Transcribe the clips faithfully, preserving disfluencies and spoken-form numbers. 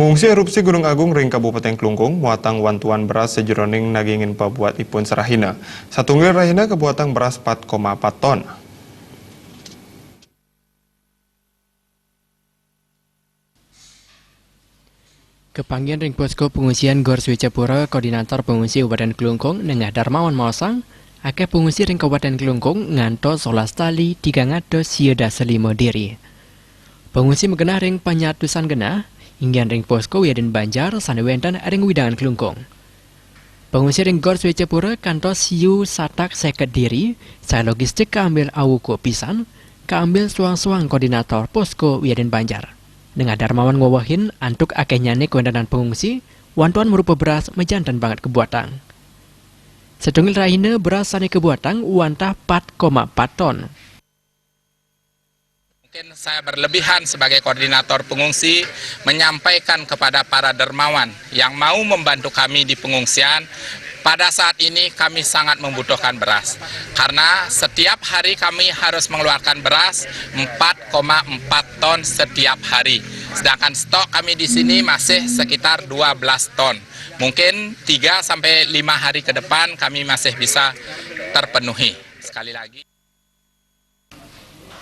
Pengungsi erupsi Gunung Agung ring Kabupaten Klungkung muatang wantuan beras sajeroning nagingin pabuat ipun sarahina. Satunggil rahina kabuatang beras pat koma pat ton. Kapanggihin ring Posko Pengungsian Gor Swecapura, Koordinator Pengungsi Kabupaten Klungkung, Nengah Darmawan maosang, akéh pengungsi ring Kabupaten Klungkung ngantos solas tali tigang atus sia dasa lima diri. Pengungsi magenah ring panyatusan genah, inggih ring posko wiadin banjar sané wénten ring wewidangan Klungkung. Pengungsi ring Gor Swecapura kantos siu satak seket diri, saé logistik kaambil awuku pisan, kaambil suang-suang koordinator posko wiadin banjar. Nengah Darmawan ngwewehin antuk akéhnyané kawéntenan pengungsi, wantuan marupa beras majanten banget kabuatang. Satunggil rahina beras sané kabuatang wantah pat koma pat ton. Mungkin saya berlebihan sebagai koordinator pengungsi menyampaikan kepada para dermawan yang mau membantu kami di pengungsian. Pada saat ini kami sangat membutuhkan beras karena setiap hari kami harus mengeluarkan beras empat koma empat ton setiap hari. Sedangkan stok kami di sini masih sekitar dua belas ton. Mungkin tiga sampai lima hari ke depan kami masih bisa terpenuhi. Sekali lagi.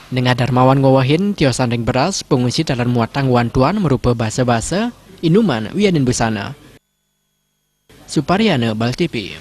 Nengah Darmawan ngwewehin tiosan ring beras, pengungsi taler muatang wantuan marupa basa-basa, inuman, wiadin busana. Suparyana, Bal T V.